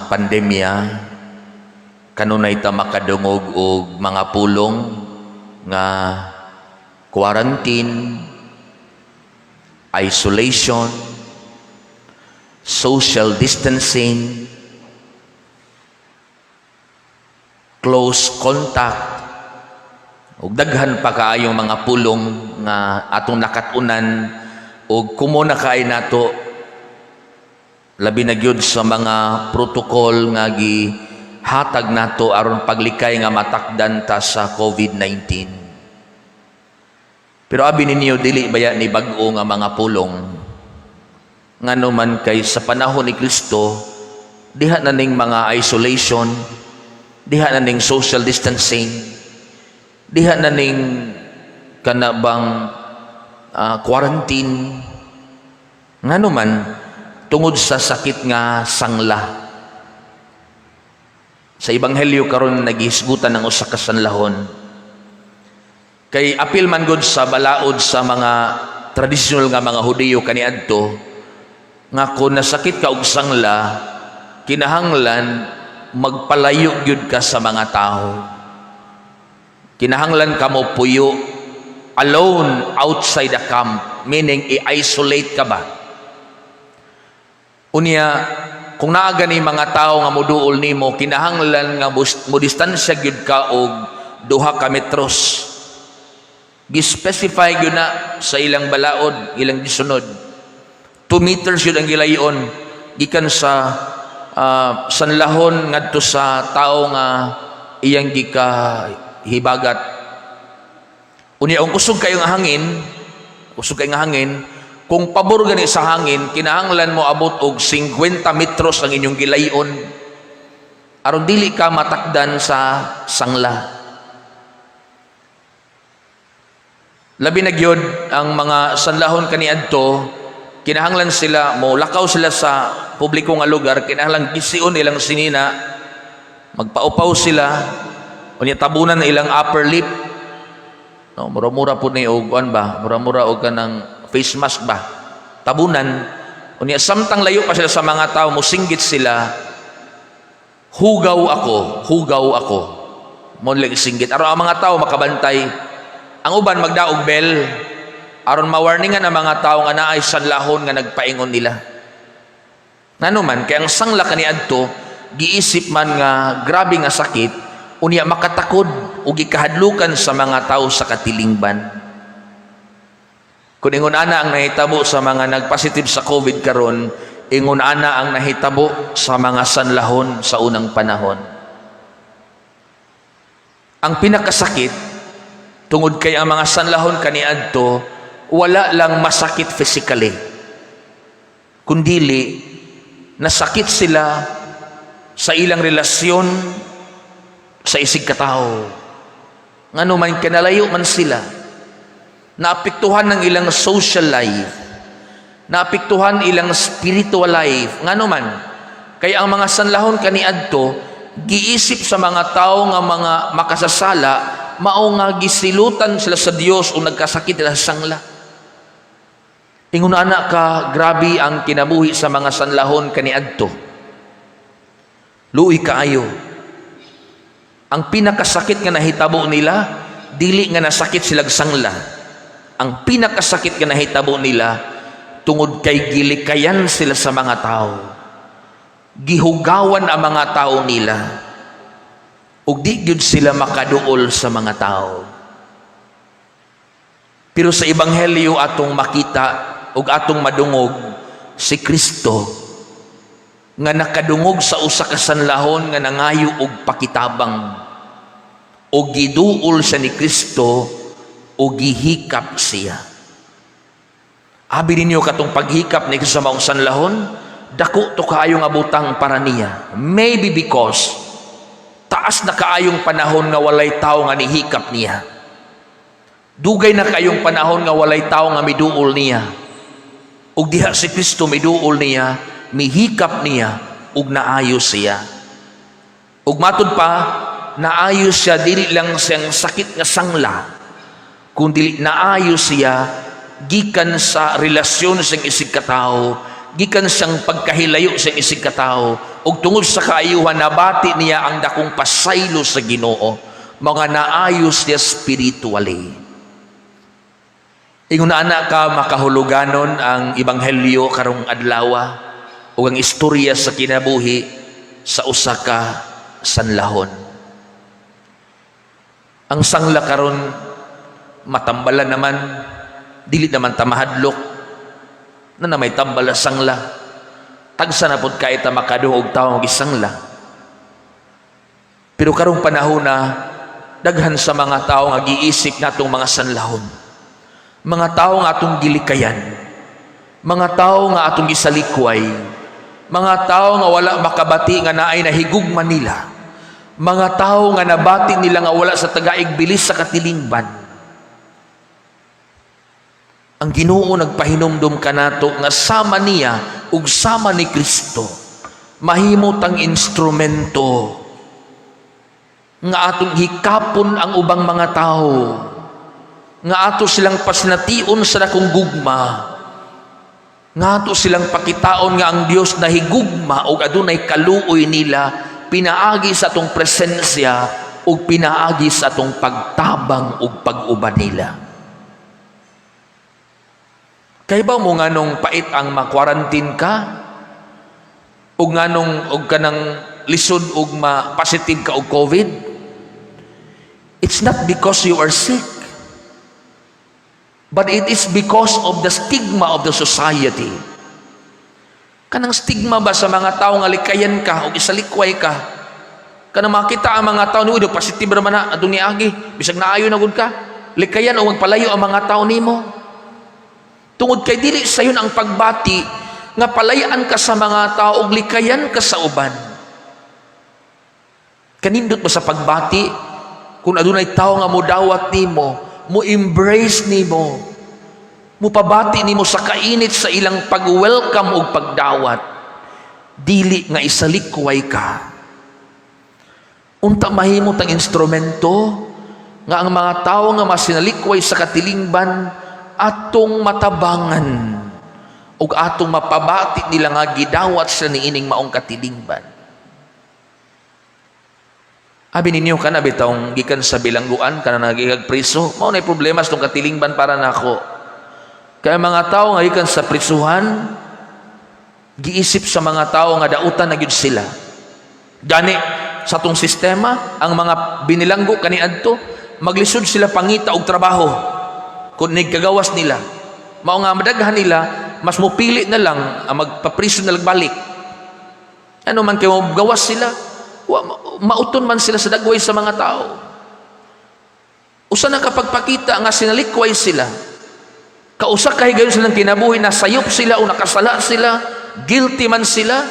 Pandemya, kanunay ta makadungog og mga pulong nga quarantine, isolation, social distancing, close contact, ug daghan pa kaayong mga pulong nga atong nakat-unan ug kumo na kaayo nato, labi na gyud sa mga protocol nga gihatag nato aron paglikay nga matakdan ta sa COVID-19. Pero abi ninyo, dili baya ni bag-o nga mga pulong? Ngano man kay sa panahon ni Kristo, diha na ning mga isolation, diha na ning social distancing, diha na ning kana bang quarantine. Ngano man, tungod sa sakit nga sangla. Sa Ebanghelyo karon, naghisgutan ng usa ka sanlahon. Kay apil man gud sa balaod sa mga tradisyonal nga mga Hudiyo kaniadto nga kung nasakit ka og sangla, kinahanglan magpalayo gyud ka sa mga tao. Kinahanglan ka mo puyo alone outside the camp, meaning i-isolate ka ba. Unya, kung naa gani mga tao nga moduol nimo, kinahanglan nga mo distansya gyud ka og 2 ka metros. Gi-specify gyud na sa ilang balaod, ilang gisunod. 2 meters yun ang gilayon gikan sa sanlahon ngadto sa tao nga iyang gika hibagat. Unya, ang kusog kayo nga hangin, kusog kayo nga hangin, kung pabor gani sa hangin, kinahanglan mo abot og 50 metros ang inyong gilayon aron dili ka matakdan sa sangla. Labi na gyud ang mga sanlahon kaniadto, kinahanglan sila mo lakaw sila sa publiko nga lugar, kinahanglan gision ilang sinina, magpaupaw sila, unya tabunan na ilang upper lip. No, mura-mura po ni og kuan ba, mura-mura og kanang face mask ba. Tabunan. Unya samtang layo pa sila sa mga tao, musinggit sila, "Hugaw ako, hugaw ako." Mo lang singgit aron ang mga tao makabantay. Ang uban magdaog bell aron mawarningan ang mga tao nga naay sanlahon nga nagpaingon nila. Ngano man kay ang sangla kaniadto giisip man nga grabe nga sakit, unya makatakod ug gikahadlukan sa mga tao sa katilingban. Kung ingon ana ang nahitabo sa mga nagpositive sa COVID karon, ingon ana ang nahitabo sa mga sanlahon sa unang panahon. Ang pinakasakit, tungod kay ang mga sanlahon kaniadto wala lang masakit physically, kundili nasakit sila sa ilang relasyon sa isig katao. Ngano man kanalayo man sila, naapektuhan ng ilang social life, naapektuhan ilang spiritual life. Ngano man kay ang mga sanlahon kaniadto giisip sa mga tao nga mga makasasala, mao nga gisilutan sila sa Dios o nagkasakit sila sa sangla. Ingon ana ka grabe ang kinabuhi sa mga sanlahon kaniadto. Luoy kaayo. Ang pinakasakit nga nahitabo nila, dili nga nasakit sila sangla. Ang pinakasakit nga nahitabo nila, tungod kay gilikayan sila sa mga tao. Gihugawan ang mga tao nila. Ug di gyud sila makaduol sa mga tao. Pero sa Ebanghelyo, atong makita ug atong madungog si Kristo nga nakadungog sa usa ka sanlahon nga nangayo og pakitabang, ug giduol siya ni Kristo ug gihikap siya. Abi ninyo, katong paghikap ni Kristo sa maong sanlahon, dako to kaayo nga butang para niya. Maybe because taas na kaayong panahon nga walay tao nga nihikap niya. Dugay na kaayong panahon nga walay tao nga miduol niya. Ug diha si Kristo miduol niya, mihikap niya, ug naayo siya. Ug matud pa, naayo siya dili lang siyang sakit nga sangla, kundi naayo siya gikan sa relasyon sa isig katawo. Gikan siyang pagkahilayo sa isig katawo ug tungod sa kaayuhan, nabati niya ang dakong pasaylo sa Ginoo, mga naayos niya spiritually. Ingon ana ka makahuluganon ang ebanghelyo karong adlaw ug ang istorya sa kinabuhi sa usa ka sanlahon. Ang sangla karon matambalan naman, dili naman ta mahadlok na may tambal sa sangla. Tagsa na pud kay ta makadungog og tawo og isangla. Pero karong panahon na, daghan sa mga tao nga giisip natong mga sanlahon. Mga tao nga atong gilikayan. Mga tao nga atong gisalikway. Mga tao nga wala makabati nga naay nahigugma nila. Mga tao nga nabati nila nga wala sa tagaig bilis sa katilingban. Ang Ginoo nagpahinumdum kanato nga sama niya ug sama ni Kristo, mahimo tang instrumento nga atong hikapon ang ubang mga tao, nga ato silang pasination sa dakong gugma, nga ato silang pakitaon nga ang Dios nahigugma ug adunay kaluoy nila pinaagi sa atong presensya ug pinaagi sa atong pagtabang ug pag-uban nila. Kay ba mo nganong pait ang ma-quarantine ka? Ug nganong og kanang lisod og ma-positive ka og COVID? It's not because you are sick, but it is because of the stigma of the society. Kanang stigma ba sa mga tao nga likayan ka o isalikway ka? Kanang makita ang mga tao ni, "Uy, positive ra man na adtong niagi, bisag naayo na gud ka." Likayan o magpalayo ang mga tao nimo. Tungod kay dili sayon ang pagbati nga palayan ka sa mga tao ug likayan ka sa uban. Kanindot ba sa pagbati kung adunay tao nga modawat nimo, mo embrace nimo, mupabati nimo sa kainit sa ilang pag-welcome ug pagdawat, dili nga isalikway ka? Unta mahimo tang instrumento nga ang mga tao nga masinalikway sa katilingban, atong matabangan ug atong mapabati nila nga gidawat sila niining maong katilingban. Abi ninyo, kana bitawng gikan sa bilangguan, kana nagigag priso, mao na problema sa tong katilingban para nako. Kaya mga tao nga gikan sa prisuhan, giisip sa mga tao nga dautan na gyud sila. Gani sa tong sistema, ang mga binilanggo kaniadto, maglisod sila pangita og trabaho kung nigkagawas nila. Mao nga madaghan nila mas mupili na lang ang magpapriso na lang balik. Ano man kay gawas sila, mauton man sila sa dagway sa mga tao. Usa na kapagpakita nga sinalikway sila. Kausa ka higayon silang kinabuhi na sayop sila o nakasala sila, guilty man sila,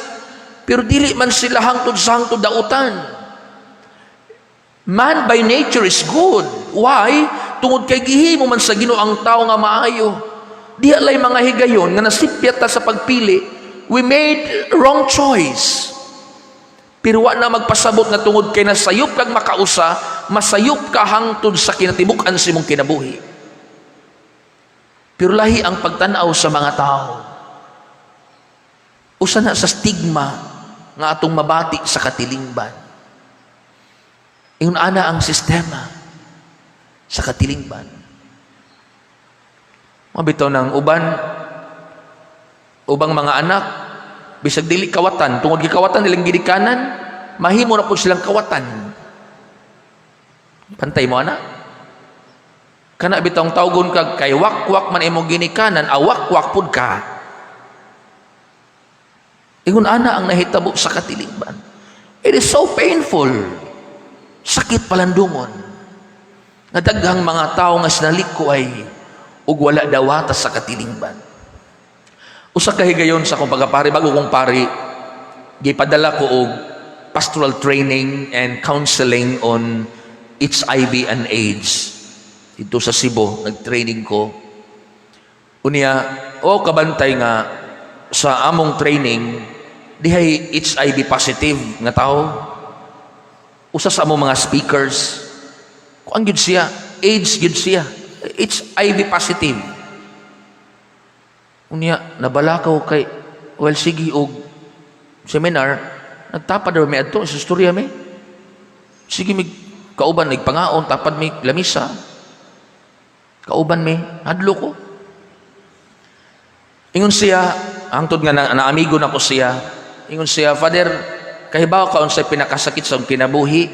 pero dili man sila hangtod sa hangtod dautan. Man by nature is good. Why? Tungod kay gihimo man sa Ginoo ang tao nga maayo. Diha lay mga higayon nga nasipyat ta sa pagpili, we made wrong choice. Pero wa na magpasabot nga tungod kay nasayop kag makausa, masayop ka hangtod sa kinatibuk-an sa imong kinabuhi. Pero lahi ang pagtan-aw sa mga tao. Usa na sa stigma nga atong mabati sa katilingban. Ingon ana ang sistema sa katilingban. Mabitaw ng uban, ubang mga anak, bisag dili kawatan, tungod gikawatan nilang ginikanan, mahimo na po silang kawatan. Pantay mo ana? Kana bitawng tawgon kag kay wakwak man imong ginikanan, awakwak pud ka. Ingon ana ang nahitabo sa katilingban. It is so painful. Sakit palandungon. Nga daghang mga tao nga sinalikway ug wala dawata sa katilingban. Usa ka higayon sa akong pagkapari, bago kong pari, gipadala ko og pastoral training and counseling on HIV and AIDS. Dito sa Cebu, nag-training ko. Unya, o kabantay nga sa among training, dihay HIV positive nga tao. Usa sa among mga speakers, kuan gyud siya, AIDS gyud siya, HIV positive. Unya, nabalakaw kay, Well, sige og seminar, nagtapad ra mi adto sa istorya mi. Sige mi kauban nagpangaon, tapad mi lamisa. Kauban mi, hadlo ko. Ingon siya, hangtod nga na amigo na ko siya. Ingon siya, "Father, kahibaw ka unsay pinakasakit sa akong kinabuhi?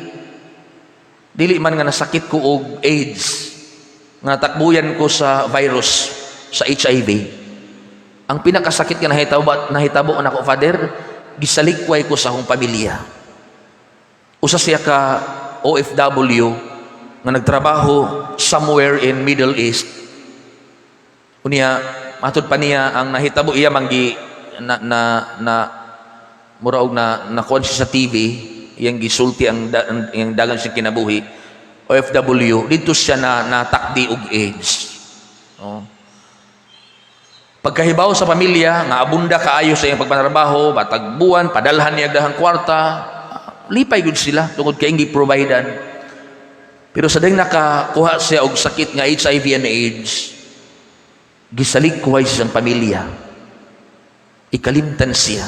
Dili man nga nasakit ko og AIDS, nga takbuyan ko sa virus, sa HIV. Ang pinakasakit nga nahitabo nako, Father, gisalikway ko sa akong pamilya." Usa siya ka OFW nga nagtrabaho somewhere in Middle East. Unya, matud pa niya ang nahitabo iya manggi na na na mura og na nakuan siya sa TV, iyang gisulti ang iyang dagan siyang kinabuhi. OFW dito siya na natakdi og AIDS. No? Pagkahibaw sa pamilya nga abunda kaayo sa iyang pagpanarbaho, matag buwan padalhan niya dahang kwarta, lipay gud sila tungod kay iyang gi-providean. Pero sa ding nakakuha siya og sakit nga HIV and AIDS, gisalikway siyang pamilya. Ikalimtan siya.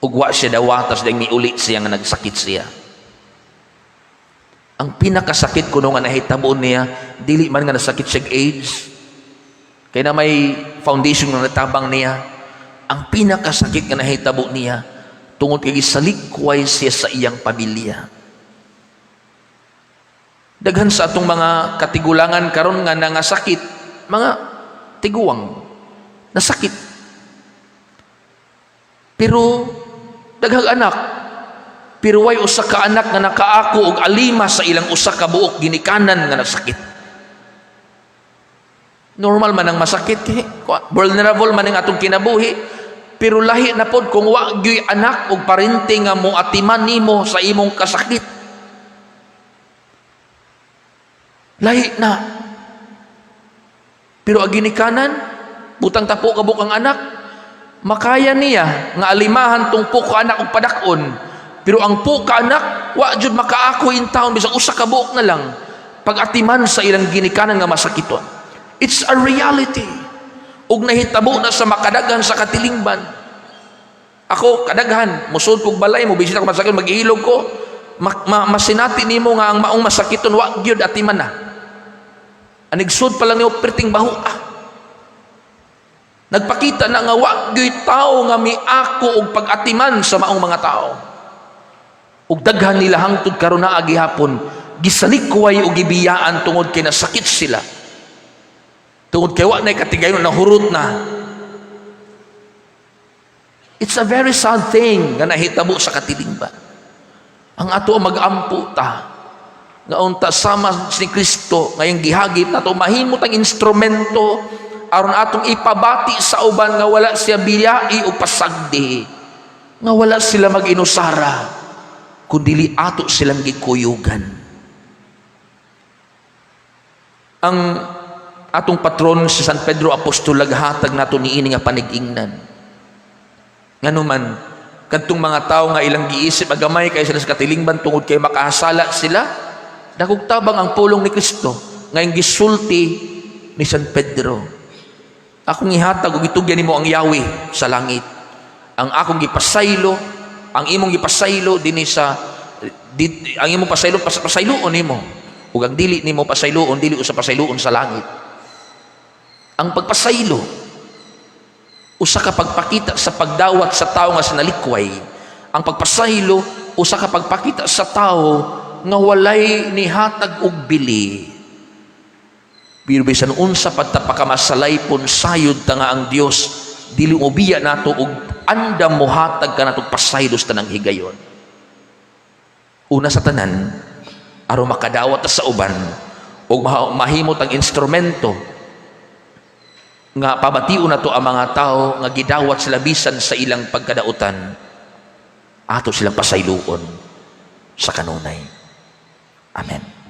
Ug wa siya dawata sa ding miuli siya nga nagsakit siya. Ang pinakasakit kuno nga nahitabo niya, dili man nga nasakit siya og AIDS, kay na may foundation nga natabang niya. Ang pinakasakit nga nahitabo niya, tungod kay gisalikway siya sa iyang pamilya. Daghan sa atong mga katigulangan karon nga nangasakit, mga tiguang nasakit. Pero daghang anak, pero way usa ka anak nga nakaako og alima sa ilang usa ka buok ginikanan nga nasakit. Normal man ang masakit kay vulnerable man ang atong kinabuhi, pero lahi na pod kung wa gyuy anak og parente nga moatiman nimo sa imong kasakit. Lahi na. Pero ang ginikanan, butang tapo ka ang anak, makaya niya nga alimahan tong puka anak og padak-on. Pero ang puka anak, wa jud makaako in town bisag usa ka buok na lang pag-atiman sa ilang ginikanan nga masakiton. It's a reality. Ug nahitabo na sa makadaghan sa katilingban. Ako kadaghan, musud kog balay mo bisita ko masakit, maghilog ko. Masinati nimo nga ang maong masakiton wa gyud atiman na. Anigsud pa lang nimo perting baho ah. Nagpakita na nga wa gyud tao nga miako og pag-atiman sa maong mga tao. Ug daghan nila hangtod karon na gihapon gisalikway og gibiyaan tungod kay nasakit sila. Tungod kay wa nay katigayon, nahurot na. It's a very sad thing nga nahitabo sa katilingban. Ang ato mag-ampo ta nga unta sama ni Kristo ngayong gihagit nato mahimot ang instrumento aron atong ipabati sa uban nga wala siya biyai o pasagdi, nga wala sila mag-inusara kundi ato silang gikuyugan. Ang atong patron si San Pedro Apostol naghatag nato niini nga panig-ingnan. Nganuman kadtong mga tawo nga ilang giisip agamay kay sila sa katilingban tungod kay makahasala sila, dakog tabang ang pulong ni Kristo ngayong gisulti ni San Pedro: "Akong ihatag og itugyan nimo ang yawi sa langit. Ang akong gipasaylo, ang imong gipasaylo dinhi sa di, ang imong pasaylo pasayloon nimo ug ang dili nimo pasayloon dili usa pasayloon sa langit." Ang pagpasaylo usa ka pagpakita sa pagdawat sa tao nga sinalikway. Ang pagpasaylo usa ka pagpakita sa tao nga walay nihatag og bili. Pero bisan unsa pa ta pakamasalaypon, sayod ta nga ang Dios dili mobiya nato og andam mohatag kanato pasaylo sa tanang higayon. Una sa tanan, aron makadawat ta sa uban ug mahimot ang instrumento nga pabation nato ang mga tao nga gidawat sila bisan sa ilang pagkadautan, ato silang pasayloon sa kanunay. Amen.